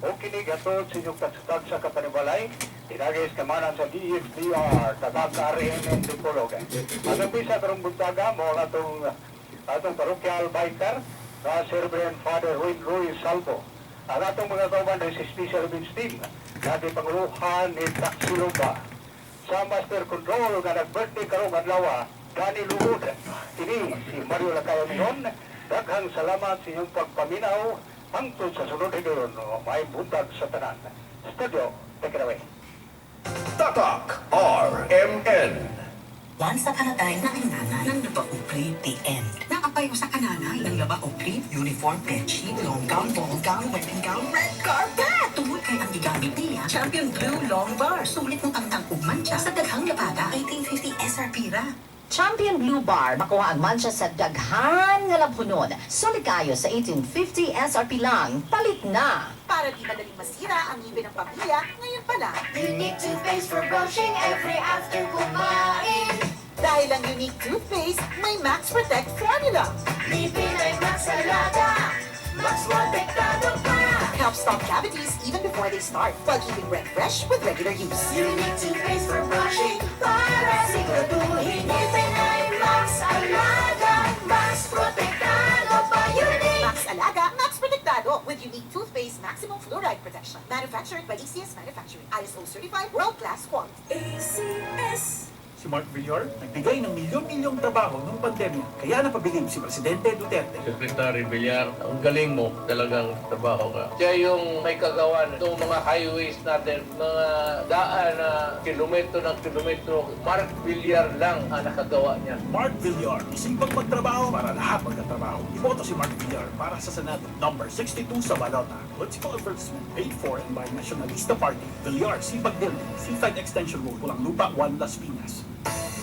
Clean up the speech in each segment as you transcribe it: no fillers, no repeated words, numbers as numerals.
O kini gatod sa inyong tagsatag sa kapanibalay, tinagis kamanan sa DXDR, Tatak RMN Dipolog. Ang umpisa karong buntaga, mao ang atong parochial vicar, na si Reverend Father Ruin Ruiz Salvo. Ang atong mga kauban sa Special Events Team, na gipanguluhan ni Taxiloba. Sa Master Control nga nag-birthday karong adlaw, Danny Luod. Kini si Mario Lacayo Mion. Daghang salamat sa inyong pagpaminaw hangtod sa sunod higayon. May buntag sa tanan. Studio, take it away. Tatak RMN. Once upon a time, na nanay, nang laba o print, the end. Nakapayo sa kananay, nang laba o print, uniform, bedsheet, long gown, ball gown, wedding gown, red carpet. Tungod kay ang gigamit niya, Champion Blue Long Bar. Sulit mo tangtang ug mancha sa daghang labada, 1850 SRP ra. Champion Blue Bar, makuha ang mancha sa daghan nga labhunon. Sulit kayo sa 1850 SRP lang. Palit na! Para di madaling masira ang ngipin ng pamilya, ngayon pa lang. Unique toothpaste for brushing every after kumain. Dahil ang Unique toothpaste, may Max Protect formula. Ngipin ay Max Alaga, Max Protektado pa. Helps stop cavities even before they start, while keeping breath fresh with regular use. Unique toothpaste for brushing para siguraduhin ngipin ay Max Alaga, Max Protektado pa. Unique! Max Alaga, Max Protektado with Unique Toothpaste Maximum Fluoride Protection. Manufactured by ACS Manufacturing. ISO certified world-class quality. ACS. Si Mark Villar, nagbigay ng milyon-milyong trabaho noong pandemya, kaya napabilib si Presidente Duterte. Secretary Villar, ang galing mo, talagang trabaho ka. Siya yung may kagawan itong mga highways natin, mga daan na kilometro ng kilometro. Mark Villar lang ang nakagawa niyan. Mark Villar, isipang magtrabaho para lahat magkatrabaho. Iboto si Mark Villar para sa Senado, number 62 sa balota. Political advertisement paid for and by Nacionalista Party. Villar, Sipag Building, C5 Extension Road, Pulang Lupa, 1 Las Piñas.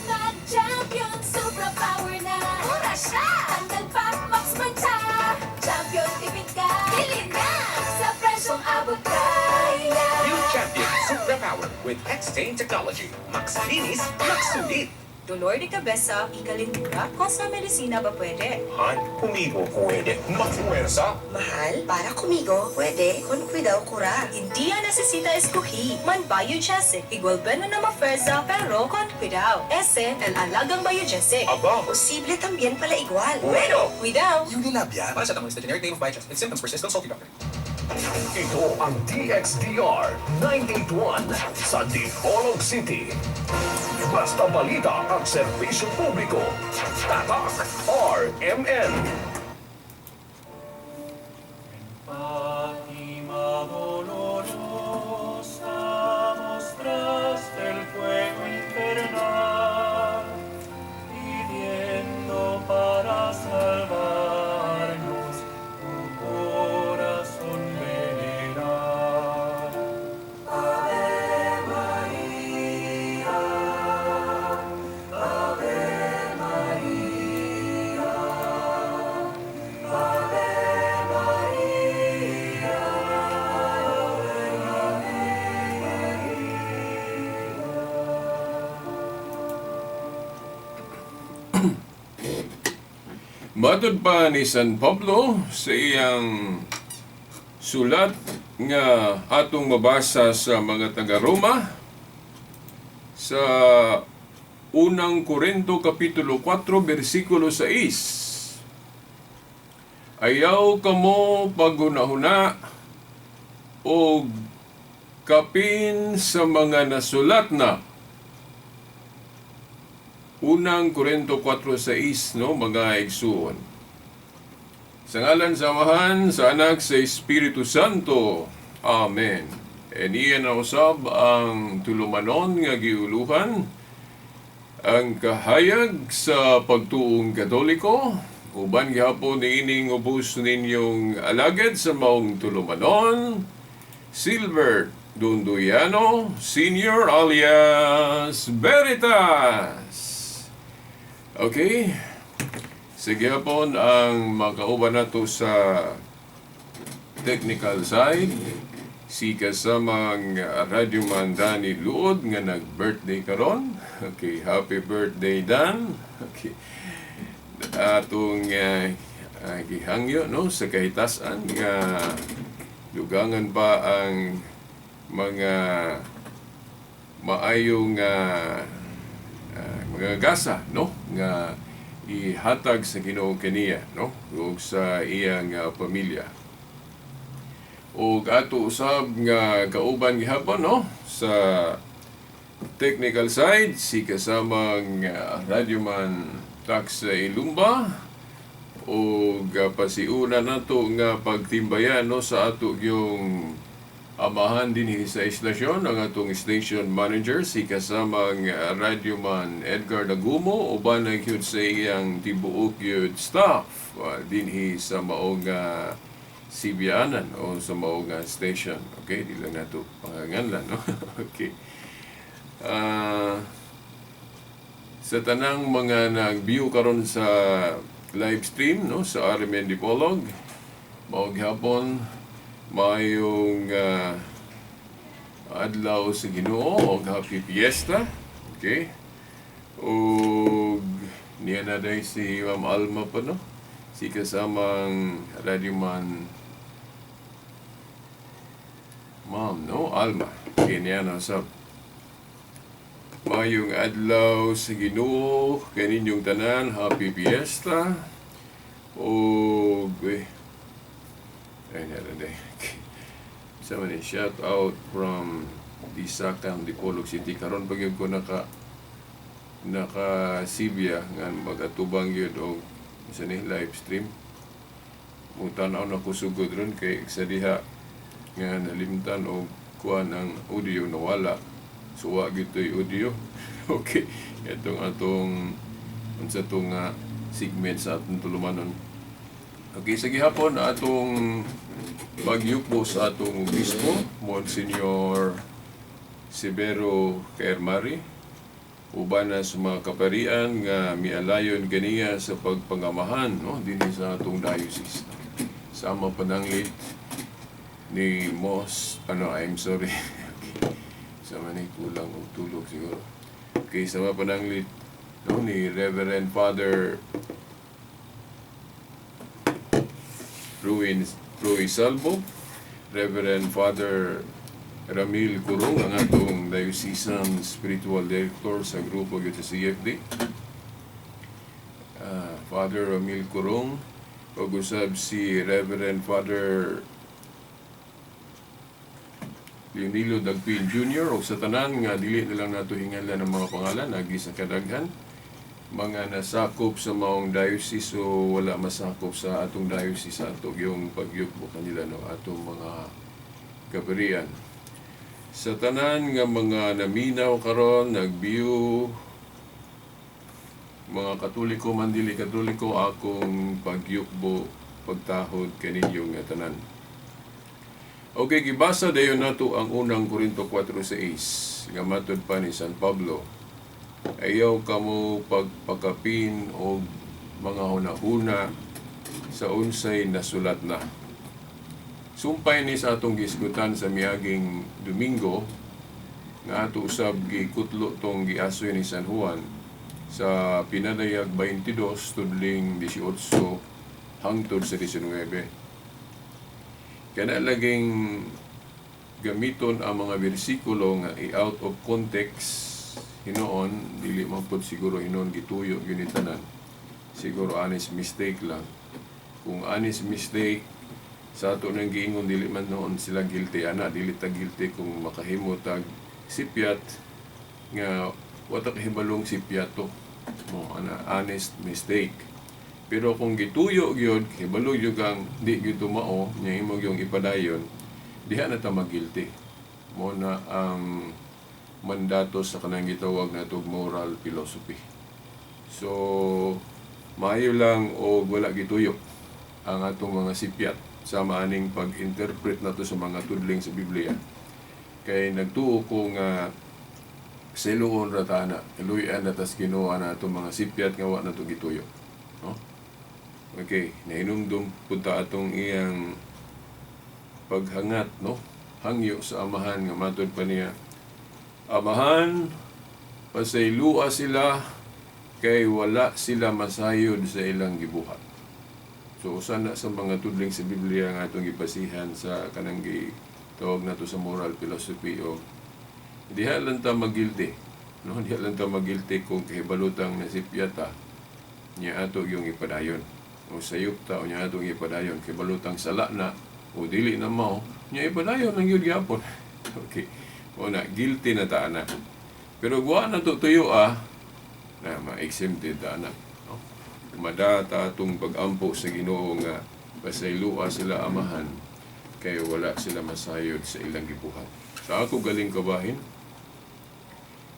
Mag-champion, Supra Power na. Mura siya! Tanggal pa, Max Mancha. Champion, tipid ka. Bili na! Sa presyong abot kaya. New Champion Supra Power with X-Stain Technology. Max linis, max sulit. Dolor de cabeza y calentura, con sa medicina ba pwede? Han, kumigo pwede. Mafuerza. Mahal, para kumigo, pwede, con cuidado kura. Hindi ya necesita escoger. Man Biogesic. Igual bueno na mafuerza, pero con cuidado. Ese, el alagang Biogesic. Aba. Posible también pala igual. Bueno. Cuidado! Unilab yan. Paracetamol is the generic name of Biogesic. If symptoms persist, consult your doctor. Ito ang DXDR 981 sa Dipolog City. Basta balita ang serbisyo publiko. Tatak RMN. Fátima dolorosa, mostraste el fuego infernal, pidiendo para salvarnos tu corazón veneral. Ave María, Ave María, Ave María, Ave María. Matod pa ni San Pablo sa iyang sulat nga atong mabasa sa mga taga-Roma sa Unang Korinto Kapitulo 4 versikulo 6. Ayaw kamo paghunahuna og kapin sa mga nasulat na. Unang Korinto 4:6, no, mga igsuon. Sa ngalan sa Amahan, sa Anak, sa Espiritu Santo. Amen. And iyan na usab ang tulumanon nga giuluhan ang kahayag sa pagtuong Katoliko uban gihapon niining ubos ninyong alagad sa maong tulumanon, Silver Dunduyano Senior alias Veritas. Okay. Sige hapon ang makauban nato sa technical side, si kasamang Radyoman Danny Luod nga nag-birthday karon. Okay, happy birthday, Dan. Okay. Atong gihangyo, no, sa kahitasan nga Dugangan pa ang mga maayong mga gasa, no, nga ihatag sa Ginoo kaniya, no, ug sa iyang pamilya. Ug ato usab nga kauban gihapon, no, sa technical side si kasamang radyoman Tax Ilumba ug pasiuna nato nga pagtimbayan, no, sa ato yung amahan dinhi sa istasyon, ang atong station manager, si kasamang radyoman Edgar Dagumo, uban na gyud sa iyang tibuok gyud staff dinhi sa maong Sibianan o sa maong station. Okay, di lang nato pangangalan, no? Okay. Sa tanang mga nag-view karon sa live stream, no, sa RMN Dipolog, mao gihapon, maayong adlaw sa Ginoo og happy fiesta. Okay. Og niya na day si Ma'am Alma pa, no? Si kasamang radyoman Ma'am, no? Alma. Okay, niya na sab. Maayong adlaw sa Ginoo kaninyong tanan, happy fiesta. Og eh, ay na day. Sa man, shout out from Disakan, Dipolog City. Karon pag ko naka Sibya nga magatubang yun og sa ni live stream. Mutan-aw na ko sugod ron kay sa diha nga nalimtan og kuan ang audio, nawala. So wa gyud to'y audio. Okay. Itong atong unsa tong segment sa atong tulumanon. Okay, sa gihapon atong pagyukbo sa atong obispo, Monsignor Severo Caermari, uban na sa mga kaparian nga mialayon kaniya sa pagpangamahan, no, dinhi sa atong diocese. Sama pananglit ni Mos, ano, I'm sorry. Okay. Sama ni kulang og tulog siguro. Okay, sama pananglit, no, ni Reverend Father Ruin Rui Salvo, Reverend Father Ramil Kurong, ang atong Diocesan Spiritual Director sa grupo gyud sa CFD. Father Ramil Kurong, ug usab si Reverend Father Leonilo Dagpin Jr. o sa tanan nga dili na lang nato hingalan ang mga pangalan agi sa kadaghan mga nasakop sa maong diocese o wala masakop sa atong diocese sa ato yung pagyugbo kanila, no, atong mga kaparian. Sa tanan nga mga naminaw karon, nagbiyo, mga Katoliko man, dili Katoliko, akong pagyukbo, pagtahod kaninyong nga tanan. Okay, gibasa dayon nato ang Unang Korinto 4:6 nga matud pa ni San Pablo, "Ayaw kamo pagpakapin og mga hunahuna sa unsay nasulat na." Sumpay ni sa atong gisgutan sa miaging Domingo nga ato usab gikutlo tong giasoy ni San Juan sa Pinadayag 22 tudling 18 hangtod sa 19. Kana laging gamiton ang mga bersikulo nga i-out of context hinoon, dili man pud siguro hinuon gituyo gyud ni tanan. Siguro honest mistake lang. Kung honest mistake sa ato nang giingon, dili man noon sila guilty ana, dili ta guilty kung makahimo tag sipyat nga wa ta kahibalong sipyat to mo ana, honest mistake. Pero kung gituyo gyud, hibalo gyud kang di gyud mao nya imo gyung ipadayon, diha na ta magilty. Mo na ang mandato sa kanang gitawag natog moral philosophy. So maayo lang og wala gituyo ang atong mga sipyat sa maaning pag-interpret nato sa mga tudling sa Biblia. Kay nagtuo ko nga seloon ra ta ana, kaluy-an na tas Ginoo na atong mga sipyat nga wa nato gituyo. No? Okay, nahinumdum pud ta atong iyang paghangat, no? Hangyo sa Amahan nga matud pa niya, "Amahan, pasaylua sila kay wala sila masayod sa ilang gibuhat." So usa na sa mga tudling sa Biblia nga atong gibasihan sa kanang tawag nato sa moral philosophy o diha lang ta magilty. No, diha lang ta magilty kung kahibalutang nasipyata niya ato yung ipadayon. O sayop ta o niya atong ipadayon kay balutang sala na o dili na mao niya ipadayon ang gyud gyapon. Okay. O na guilty na ta ana. Pero wa na to tuyo na ma-exempted ta ana. No? Madata atong pag-ampo sa Ginoo nga pasaylua sila Amahan kay wala sila masayod sa ilang gibuhat. Sa ako galing kabahin,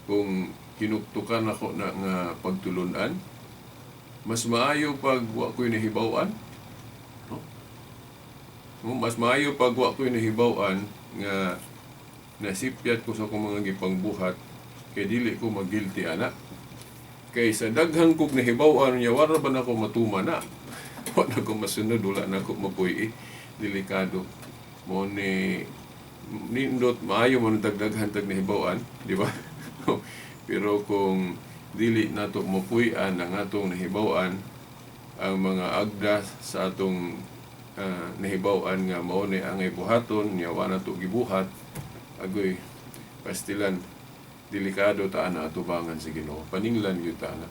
kung hinuktukan ako na nga pagtulunan, mas maayo pag wa ko'y nahibaw-an. No? No, mas maayo pag wa ko'y nahibaw-an nga nasipyat ko sa akong mga gipangbuhat kay dili ko magilty ana. Kay sa daghang kog nahibaw-an niya, wala ba nako matuma na? Wa na ko masunod, wala na ko mapuy. Delikado. Mo ni nindot maayo mo dagdaghan tag nahibaw-an, di ba? Pero kung dili nato mapuy-an ang atong nahibaw-an, ang mga agda sa atong nahibaw-an nga mao ni ang ibuhaton nya wa nato gibuhat, agoy pastilan delikado ta ana atubangan sa Ginoo. Paninglan gyud ta ana.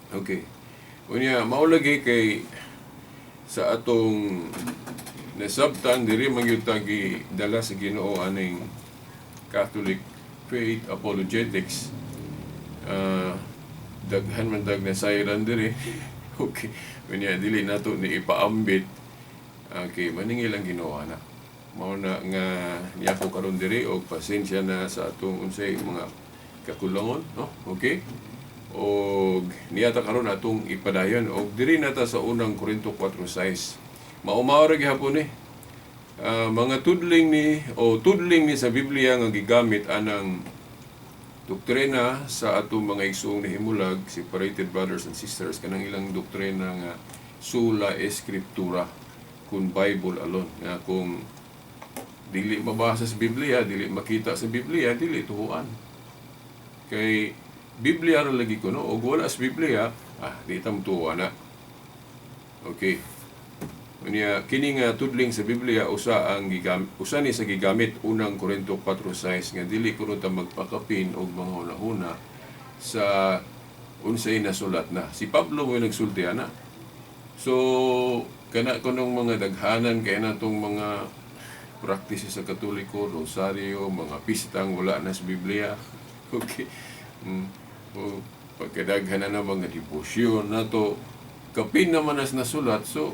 Okay. Unya mao lagi kay sa atong nasabtan diri man gyud ta gidala sa Ginoo aning Catholic faith apologetics. Daghan man tag nasayran diri. Okay. Unya dili nato ni ipaambit. Okay, maningil ang Ginoo ana. Mao na nga niyako karon diri og pasensya na sa atong unsay mga kakulangon, no? Okay? Og niyata karon atong ipadayon og diri nata sa unang Korinto 4:6. Maumaw ra gihapon ni. Mga tudling ni o tudling ni sa Biblia nga gigamit anang doktrina sa atong mga igsuong nahimulag, separated brothers and sisters, kanang ilang doktrina nga sola scriptura, kun Bible alone, nga kung dili mabasa sa Biblia, dili makita sa Biblia, dili tuhuan. Kay Biblia ra lagi kuno, og wala sa Biblia, di ta motuo na. Okay. Unya kini nga tudling sa Biblia usa ang gigam usa ni sa gigamit unang Korinto 4:6 nga dili kuno ta magpakapin og mga hunahuna sa unsay nasulat na. Si Pablo mo nagsulti ana. So kana kunong mga daghanan kay natong mga practice sa Katoliko, rosaryo, mga pistang wala na sa Biblia. Okay. O, pagkadaghan na mga debosyon nato, kapin naman nas nasulat, so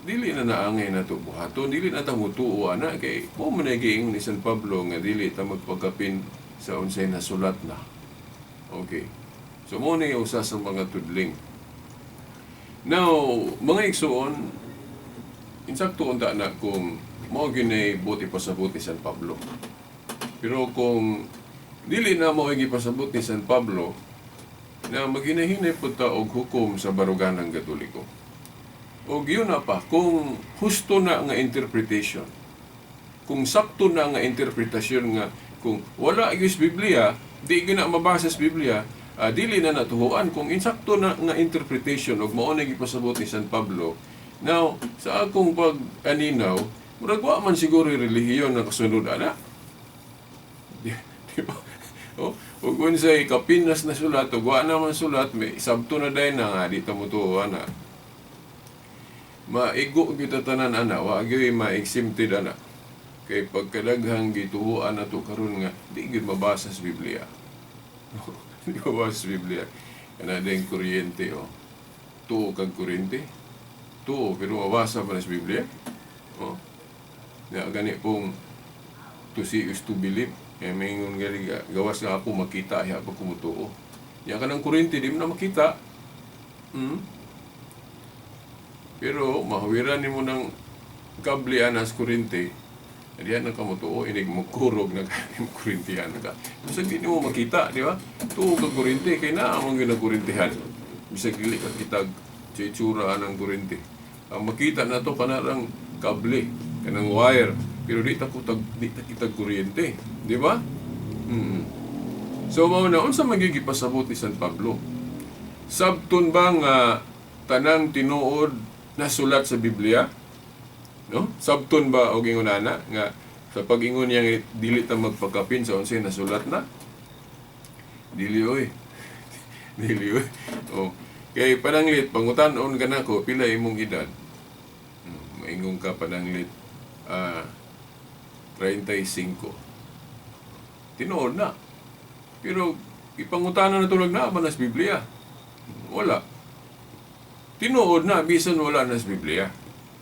dili na naangay na to buhaton, dili na ta mutuo ana kay mo man giingon ni San Pablo nga dili ta magpagkapin sa unsay nasulat na. Okay. So mo ni usa sa mga tudling. Now, mga igsuon, insakto unta na kung mao gyud buti pasabot ni San Pablo. Pero kung dili na mao gipasabot ni San Pablo, na maginahinay pud ta og hukom sa baruganang Katoliko. Og yun na pa, kung husto na nga interpretation, kung sakto na nga interpretasyon nga kung wala gyud sa Biblia, di gyud na mabasa sa Biblia, dili na natuhuan kung insakto na nga interpretation og mao na gipasabot ni San Pablo. Now, sa akong pag-aninaw, murag wa man siguro yung relihiyon na kasunod ana. Di ba? Oh, ug unsay kapinas na sulat ug wa naman sulat, may sabto na dayon na nga di ta motuo ana. Maigo gyud tanan ana, wa gyud ma-exempted ana. Kay pagkadaghang gituhuan nato karon nga di gyud mabasa sa Biblia. Di mabasa sa Biblia. Kana din kuryente oh. Tuo kag kuryente. Tuo pero mabasa pa na sa Biblia. Oh. Na gani pong to see is to believe. Kaya may ingon gali gawas nga ako makita ya pa kumutuo. Ya kanang kuryente di mo na makita. Pero mahawiran nimo ng kable anas kuryente. Diyan na ka motuo, inig mo kurog na kay kuryentihan ka. Bisag di nimo makita, di ba? Tuo ka kuryente kay naa man gyud kuryentihan. Bisag dili ka kitag itsura anang kuryente. Ang makita na to kanarang kable, kanang wire, pero di ta kutag di ta kitag kuryente, di ba? So mao na unsa magigi pasabot ni San Pablo? Sabton ba nga tanang tinuod nasulat sa Biblia? No? Sabton ba og ingon ana nga sa pag-ingon niya nga dili ta magpakapin sa unsay nasulat na? Dili oy. Dili oy. Oh. Kay pananglit pangutan-on ka nako pila imong edad. Maingon ka pananglit 35. Tinuod na. Pero ipangutana na tulog na ba nas Biblia? Wala. Tinuod na bisan wala nas Biblia.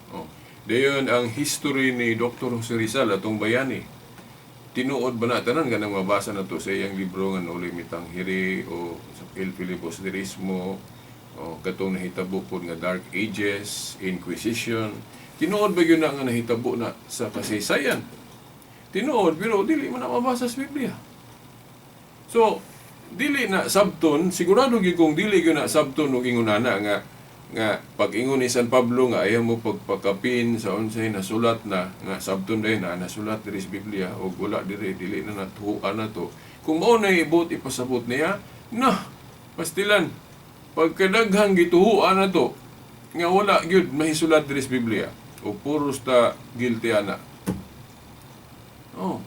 Oh. Dayon ang history ni Dr. Jose Rizal atong bayani. Tinuod ba na tanan kanang mabasa na to sa iyang libro nga Noli Me Tangere o sa El Filibusterismo o katong nahitabo pod nga Dark Ages, Inquisition. Tinuod ba gyud na nga nahitabo na sa kasaysayan? Tinuod pero dili man na mabasa sa Biblia. So, dili na sabton, sigurado gyud kung dili gyud na sabton og ingon ana nga nga pag-ingon ni San Pablo nga ayaw mo pagpakapin sa unsay nasulat na nga sabton dahil na nasulat diri sa Biblia og wala diri, dili na natuhuan na to. Kung mao na ibot ipasabot niya, na pastilan pagkadaghang gituhuan na to nga wala gyud mahisulat diri sa Biblia o puros ta guilty ana. Oh.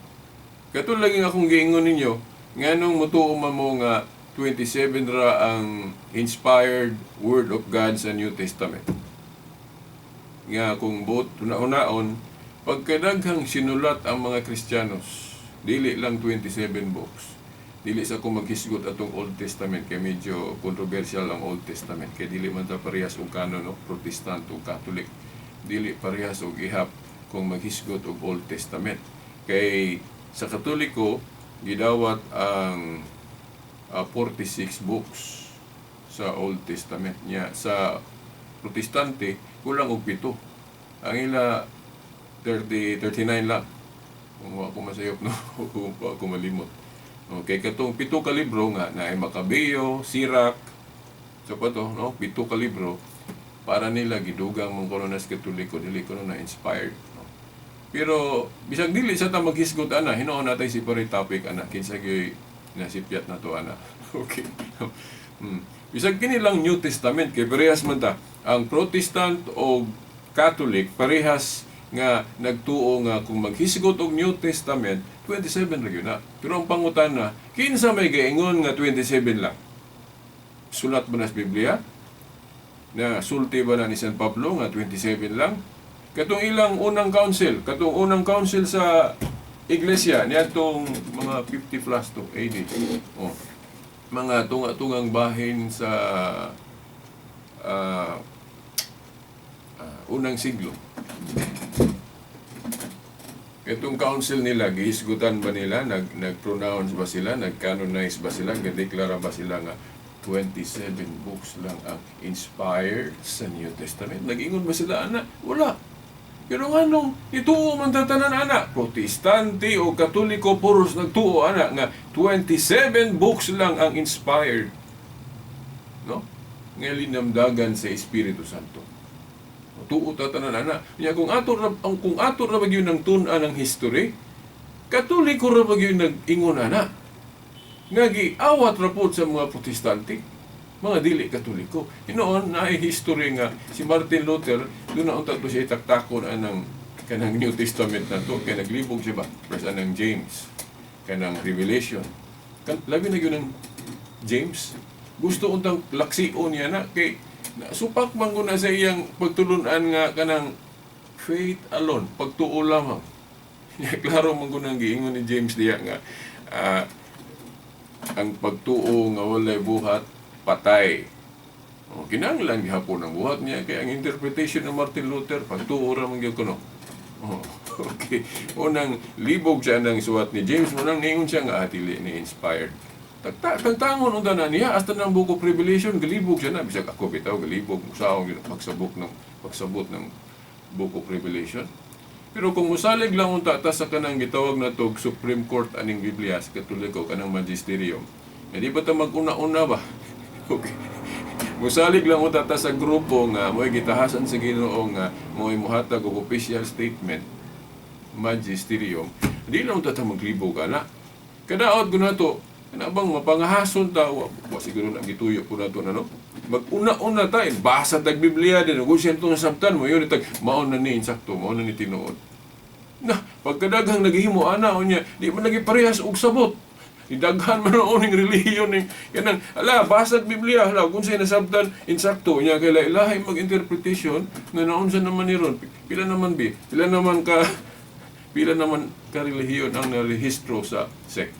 Katulad lagi nga akong giingon ninyo, nganong mutuo man mo nga 27 ra ang inspired Word of God sa New Testament. Nga kung buot una-unaon, pagkadaghang sinulat ang mga Kristiyanos, dili lang 27 books. Dili sa kung maghisgot atong Old Testament kay medyo controversial ang Old Testament kay dili man ta parehas og canon, no? Protestant o Catholic. Dili parehas og ihap kung maghisgot og Old Testament. Kay sa Katoliko gidawat ang 46 books sa Old Testament niya. Sa Protestante kulang og 7. Ang ila 30, 39 lang. Kung wa ko masayop, no, kung wa ko malimot. Okay, katong 7 ka libro nga naay Macabeo, Sirach, so pa to, no? 7 ka libro para nila gidugang man kuno nas Katoliko, dili kuno na inspired, no? Pero bisag dili sa ta maghisgot ana, hinuon natay separate topic ana, kinsa gyud nasipyat na to ana. Okay. Bisag kini lang New Testament kay parehas man ta. Ang Protestant o Catholic parehas nga nagtuo nga kung maghisgot og New Testament 27 ra gyud na. Pero ang pangutana, kinsa may gaingon nga 27 lang? Sulat ba na sa Biblia? Na sulti ba na ni San Pablo nga 27 lang? Katong ilang unang council, katong unang council sa iglesia niadtong mga 50 plus to AD. Oh. Mga tunga-tungang bahin sa unang siglo. Itong council nila, gihisgutan ba nila? Nag-pronounce ba sila? Nag-canonize ba sila? Nag-deklara ba sila nga 27 books lang ang inspired sa New Testament? Nag-ingon ba sila, ana? Wala. Pero nganong ituo man tatanan ana, Protestante o Katoliko puros nagtuo ana nga 27 books lang ang inspired. No? Nga linamdagan sa Espiritu Santo. Tuo tatanan ana. Nya kung ato ra ang kung ato ra gyud ng tun-an ang history, Katoliko ra ba gyud nag-ingon ana? Nga giawat ra pod sa mga Protestante, mga dili Katoliko. Hinoon na history nga si Martin Luther doon na unta to siya itaktakon anang kanang New Testament na to kay naglibog siya ba pres anang James kanang Revelation. Kan labi na gyud ang James, gusto untang laksion niya na kay na, supak man ko na sa iyang pagtulunan nga kanang faith alone, pagtuo lamang. Klaro man ko nang giingon ni James diya nga ang pagtuo nga walay buhat patay. O, kinahanglan gihapon ang buhat niya kay ang interpretation ng Martin Luther pagtuo ra man gyud kuno. Oh, okay. Unang libog siya ng suwat ni James, unang ningon siya nga dili ni inspired. Tagtangon unta na niya hasta ng Book of Revelation galibog siya na, bisag ako bitaw galibog musaong gyud pagsabot ng Book of Revelation. Pero kung musalig lang unta ta sa kanang gitawag na tog Supreme Court aning Biblia sa Katoliko, kanang Magisterium. Eh, di ba ta mag-una-una ba? Okay. Musalig lang unta ta sa grupo nga mo'y gitahasan sa Ginoo nga mo'y muhatag og official statement, Magisterium. Di lang unta ta maglibog ana. Kadaot ko na to, kana bang mapangahason ta, wa siguro na gituyo po nato na, no? Mag-una-una ta, basa tag Biblia din, kung siya itong nasabtan mo, yun tag, mao na ni insakto, mao na ni tinuod. Na, pagkadaghang naghihimo ana unya, di man lagi parehas og sabot. Daghan man noon ning relihiyon ning kanang ala, basag Biblia, hala, kung siya nasabtan insakto nya, kay lahi mag-interpretation nga naunsa naman ni ron. Pila naman bi? Pila naman ka relihiyon ang narehistro sa sect?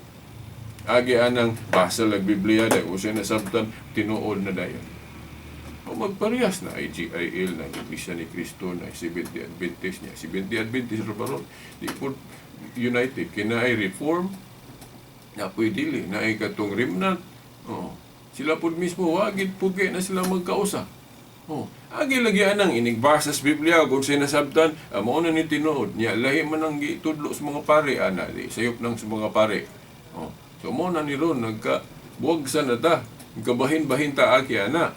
Agi anang basa lag Biblia dahil kung siya nasabtan, tinuod na dayon. O magparehas na IGIL, na Iglesia ni Cristo, na Seventh-day Adventist niya. Seventh-day Adventist ra ba ron? Di po united. Kina ay Reform, na po'y dili, na ay katong Remnant. Oh. Sila po mismo, wagid po kay na sila magkausa. Oh. Agi lagi anang inigbasa sa Biblia kung sinasabtan, mao na ni tinuod niya, lahi man ang gitudlo sa mga pare ana, di sayop nang sa mga pare. Oh. So mo na ni ron nagka buwag sa na ta, kabahin-bahin ta aki ana.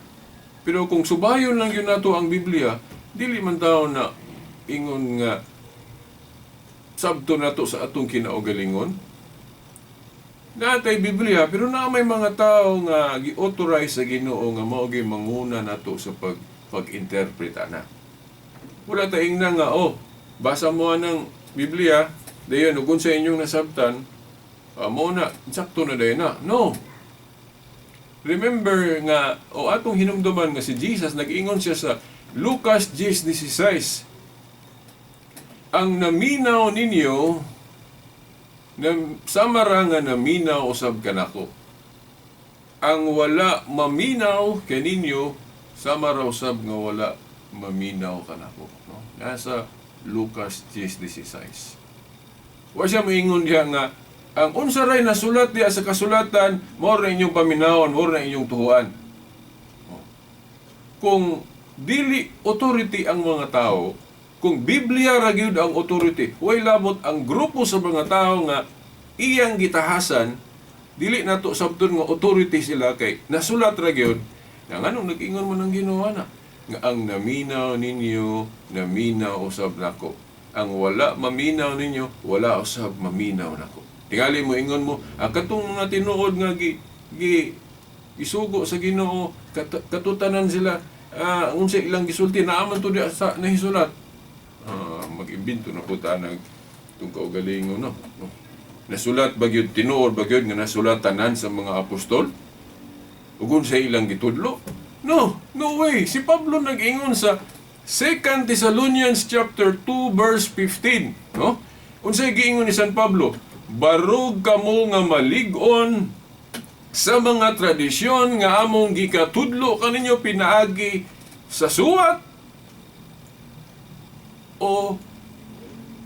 Pero kung subayon lang yun nato ang Biblia, dili man tao na ingon nga sabto nato sa atong kinaugalingon. Natay Biblia, pero na may mga tao nga gi-authorize sa Ginoo nga mao gyud manguna nato sa pag-interpret ana. Wala ta ingna nga, oh, basa mo ang Biblia, dayon ug sa inyong nasabtan, mao na, sakto na dayon na. No. Remember nga, o atong hinumduman nga si Jesus, nag-ingon siya sa Lucas 10:16, "Ang naminaw ninyo, na, sama ra nga naminaw usab kanako. Ang wala maminaw kaninyo, sama ra usab nga wala maminaw kanako." No? Nasa Lucas 10:16. Wa siya moingon diha nga ang unsa ray nasulat diha sa kasulatan, mao ra inyong paminawon, mao ra inyong tuhuan. Oh. Kung dili authority ang mga tao, kung Biblia ra gyud ang authority, way labot ang grupo sa mga tao nga iyang gitahasan, dili nato sabton nga authority sila kay nasulat ra gyud. Na nganong nag-ingon man ang Ginoo na nga ang naminaw ninyo, naminaw usab nako. Ang wala maminaw ninyo, wala usab maminaw nako. Tingali mo ingon mo, ang katong mga tinuod nga gi, gi isugo sa Ginoo, katutanan sila, unsa ilang gisulti, naa man to diha sa nahisulat. Mag-imbento na po ta nag itong kaugalingon, no? No? Nasulat ba gyud, tinuod ba gyud nga nasulat tanan sa mga apostol? Ug unsa ilang gitudlo? No, no way. Si Pablo nag-ingon sa 2 Thessalonians chapter 2 verse 15, no? Unsay giingon ni San Pablo? "Barog kamo nga malig-on sa mga tradisyon nga among gikatudlo kaninyo pinaagi sa suwat o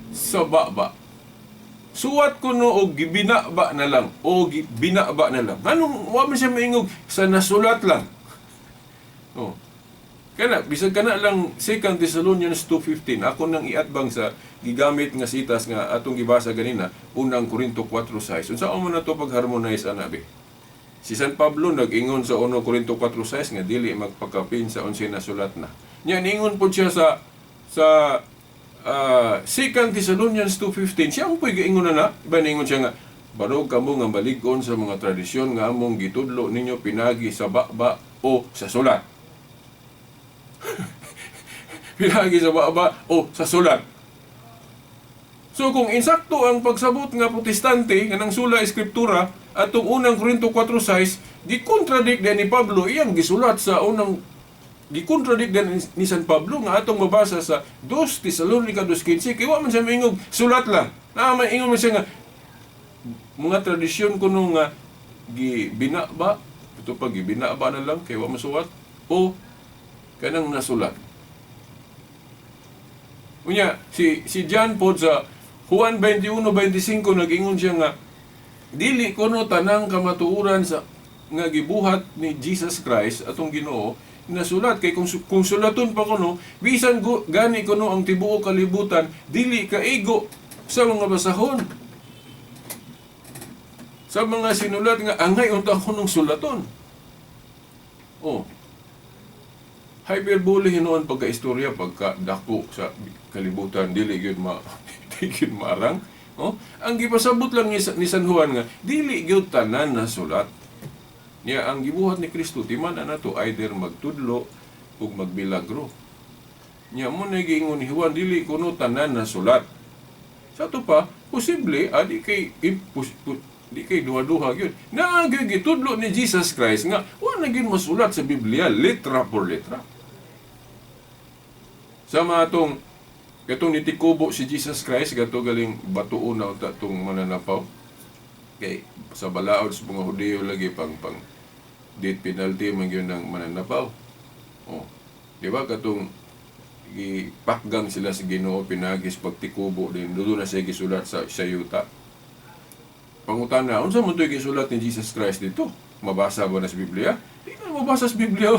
sa baba." Suwat kuno o gibinaba na lang o binaba na lang. Anong wa man siya maingog sa nasulat lang? Oh. Kana bisag kana lang 2 Thessalonians 2:15 ako nang iatbang sa gigamit nga sitas nga atong gibasa ganina, Unang Korinto 4:6. Unsa man nato pag-harmonize ana be? Si San Pablo nag-ingon sa 1 Korinto 4:6 nga dili magpakapin sa unsay nasulat na. Nya ningon pod siya sa 2 Thessalonians 2:15. Siya ang po'y giingon na na. Iba ningon siya nga, "Barog kamo nga malig-on sa mga tradisyon nga among gitudlo ninyo pinagi sa baba o sa sulat." Pinagi sa baba o sa sulat. So kung insakto ang pagsabot nga Protestante nga nang sola escriptura atong Unang Korinto 4:6, gi-contradict din ni Pablo iyang gisulat sa unang, gi-contradict din ni San Pablo nga atong mabasa sa 2 Tesalonica 2:15 kay wa man siya maingog sulat lang. Naa man ingon man siya nga mga tradisyon kuno nga gibinaba, ito pa gibinaba na lang kay wa masuwat o kanang nasulat. Unya si si John pod sa Juan 21:25 nag-ingon siya nga dili kuno tanang kamatuoran sa nga gibuhat ni Jesus Christ atong Ginoo nasulat, kay kung sulaton pa kuno, bisan gani kuno ang tibuok kalibutan dili kaigo sa mga basahon sa mga sinulat nga angay unta kunong sulaton. Oh. Hyperbole hinuon pagka-istorya, pagka dako sa kalibutan, dili gyud maarang. Oh, ang gipasabot lang ni San Juan nga dili gyud tanan na sulat. Niya ang gibuhat ni Kristo timan-a nato either magtudlo ug magmilagro. Nya mo na giingon ni Juan, dili kuno tanan na sulat. Sa ato pa, posible di kay di kay duha-duha gyud. Naa gyud gitudlo ni Jesus Christ nga wa na gyud masulat sa Biblia letra por letra. Sa mga atong katong nitikubo si Jesus Christ gato galing batuon na unta tong mananapaw. Kay sa balaod sa mga Hudiyo lagi pang pang death penalty man gyud ng mananapaw. Oh. Di ba katong gipakgang sila sa Ginoo pinagis pagtikubo din doon na siya gisulat sa yuta. Pangutana, unsa man to'y gisulat ni Jesus Christ dito? Mabasa ba na sa Biblia? Di na mabasa sa Biblia.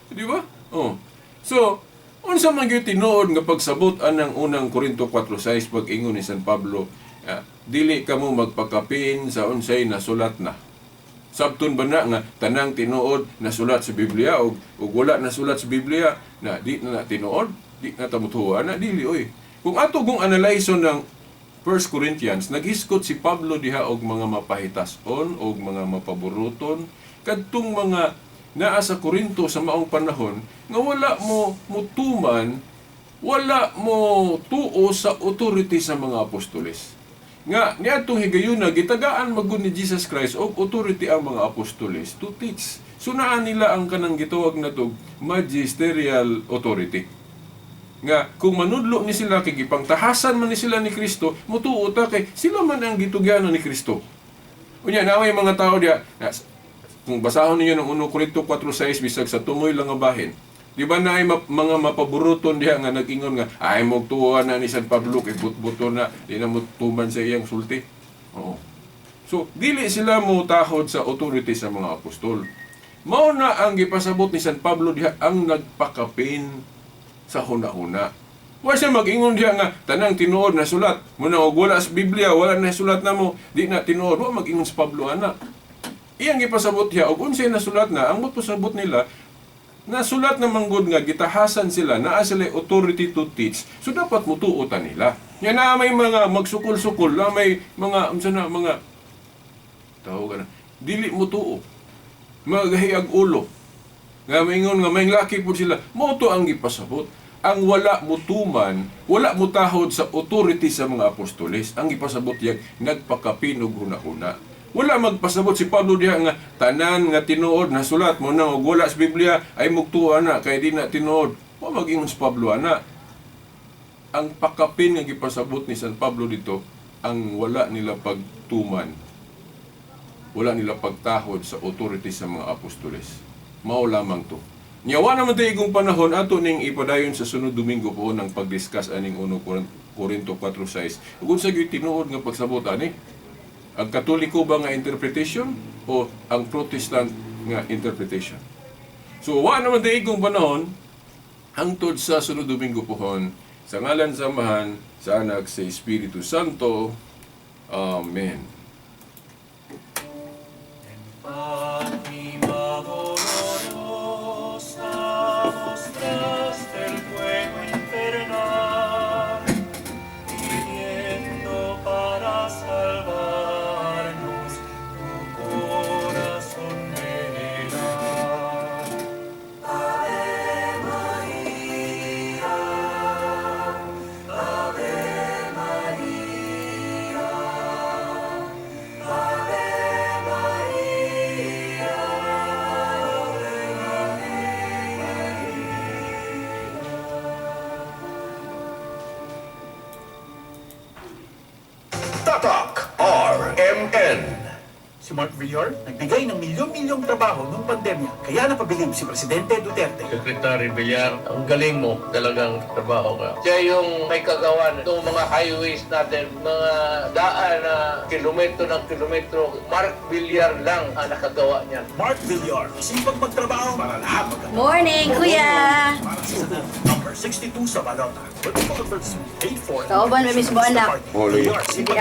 Di ba? Oh. So, unsa man gyud tinuod nga pagsabot anang unang Korinto 4:6 pag-ingon ni San Pablo, dili kamo magpakapin sa unsay nasulat na. Sabton ba na nga tanang tinuod nasulat sa Biblia og wala nasulat sa Biblia na di na tinuod, di na ta motuo na dili oy. Kung ato kung analyson ng 1 Corinthians, naghiskot si Pablo diha og mga mapahitason og mga mapaburuton kadtong mga naa sa Korinto sa maong panahon nga wala mo mutuman, wala mo tuo sa authority sa mga apostoles. Nga niadtong higayuna gitagaan magud ni Jesus Christ og authority ang mga apostoles to teach. So naa nila ang kanang gitawag natog magisterial authority. Nga kung manudlo ni sila kay gipangtahasan man ni sila ni Kristo, mutuo ta kay sila man ang gitugyanan ni Kristo. Unya na may mga tao diha, na, kung basahon ninyo ng 1 Korinto 4:6 bisag sa tumoy lang nga bahin. Di ba na ay mga mapaburuton diha nga nag-ingon nga ay mogtuo na ni San Pablo kay butbuto na di na motuman sa iyang sulti. Oo. So dili sila mo tahod sa authority sa mga apostol. Mao na ang gipasabot ni San Pablo diha ang nagpakapin sa huna-huna. Wa siya mag-ingon diha nga tanang tinuod na sulat. Muna og wala sa Biblia, wala na sulat namo, di na tinuod. Wa mag-ingon si Pablo ana. Iyang gipasabot diha og unsay nasulat na, ang mapasabot nila nasulat na manggod nga gitahasan sila, naa sila authority to teach, so dapat mutuotan nila. Nya na may mga magsukol-sukol, na may mga unsa na mga tawag ka na, dili mutuo. Magahiyag ulo. Nga maingon nga may laki pud sila, mao to ang gipasabot. Ang wala mutuman, wala mutahod sa authority sa mga apostoles. Ang gipasabot diya nagpakapinog huna-huna. Wala magpasabot si Pablo diha nga tanan nga tinuod na sulat mo nang og wala sa Biblia ay mugtuo ana kay di na tinuod. Wa mag-ingon si Pablo ana. Ang pakapin nga gipasabot ni San Pablo dito ang wala nila pagtuman. Wala nila pagtahod sa authority sa mga apostoles. Mao lamang to. Nya wa naman tayo igong panahon ato ning ipadayon sa sunod Domingo po ng pag-discuss aning 1 Korinto 4:6. Ug unsa gyud tinuod nga pagsabot ani? Ang Katoliko ba nga interpretation o ang Protestant nga interpretation? So wa naman tayo igong panahon hangtod sa sunod Domingo pohon sa ngalan sa Amahan, sa Anak, sa Espiritu Santo. Amen. Mostraste el fuego infernal, pidiendo para salvarnos tu corazón general. Ave María, Ave María, Ave María, Ave María. Tatak RMN. Si Mark Villar nagbigay ng milyon-milyong trabaho noong pandemya, kaya napabilib si Presidente Duterte. Secretary Villar, ang galing mo talagang trabaho ka. Siya yung may kagawan itong mga highways natin, mga daan na kilometro ng kilometro. Mark Villar lang ang nakagawa niyan. Mark Villar, sipag magtrabaho para lahat magkatrabaho. Morning, Kuya! Para sa Senado, number 62 sa balota. Political advertisement paid for. Kauban, may mismo anak. Holy. Villar, sipag